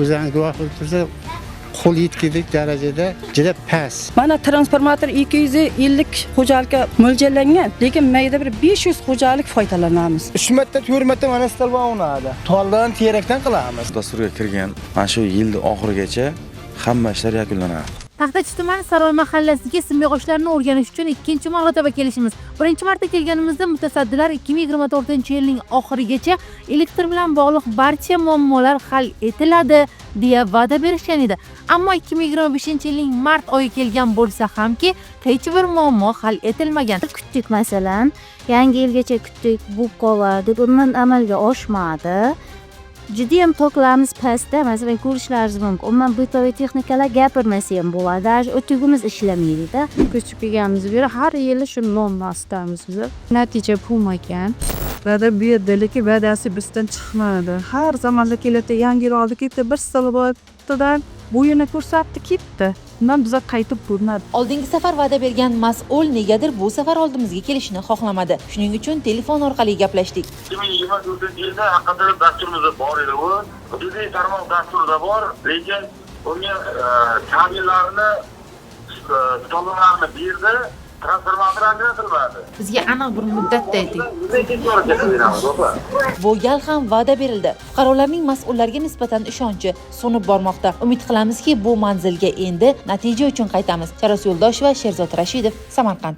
O'zlaringiz guvoh bo'lib tursa, qo'l yetkilik darajada juda past. Mana transformator 250 xo'jalikka mo'ljallangan, lekin mayda bir 500 xo'jalik foydalanamiz. 3 marta, 4 marta mana stolba olinadi. Toldan, terakdan qilamiz. Dasturga kirgan mana shu yilni oxirigacha hamma ishlar yakunlanadi. Taxtachi tumani Saroy mahallasiga simyog'ochlarni o'rganish uchun ikkinchi marotaba kelishimiz. Birinchi marta kelganimizda mutasaddilar 2024-yilning oxirigacha elektr bilan bog'liq barcha muammolar hal etiladi deya va'da berishgan edi. Ammo 2025-yilning mart oyi kelgan bo'lsa hamki, hech bir muammo hal etilmagan. Kutdik, masalan, yangi yilgacha kutdik, bu qolar deb, umuman amalga oshmadi. Judayam toklarimiz pastda, masalan, ko'rishlaringiz mumkin, umuman бытовой texnikalar gapirmasa ham bo'ladi, даже утюг imiz ishlamaydida. Ko'chib kelganimiz beri har yili shu muammosidamiz biz, natija bo'lmagan. Va'da berdi, lekin va'dasi bizdan chiqmadi. Har zamonda keladi, yangi yil oldi ketdi, bir stoldan bo'yini ko'rsatdi, ketdi. Undan biza qaytib ko'rmadik. Oldingi safar va'da bergan mas'ul negadir bu safar oldimizga kelishni xohlamadi. Shuning uchun telefon orqali gaplashdik. 2024 yilda haqiqatdan dasturimizda bor edi u. Hududiy tarmoq dasturida bor, lekin unga kabellarni, stollarni berdi, transformator ajratilmadi. Bizga aniq bir muddatda ayting. Lekin beramiz, opa. Bu gal ham va'da berildi. Fuqarolarning mas'ullarga nisbatan ishonchi so'nib bormoqda. Umid qilamizki, bu manzilga endi natija uchun qaytamiz. Charos Yo'ldosheva, Sherzod Rashidov, Samarqand.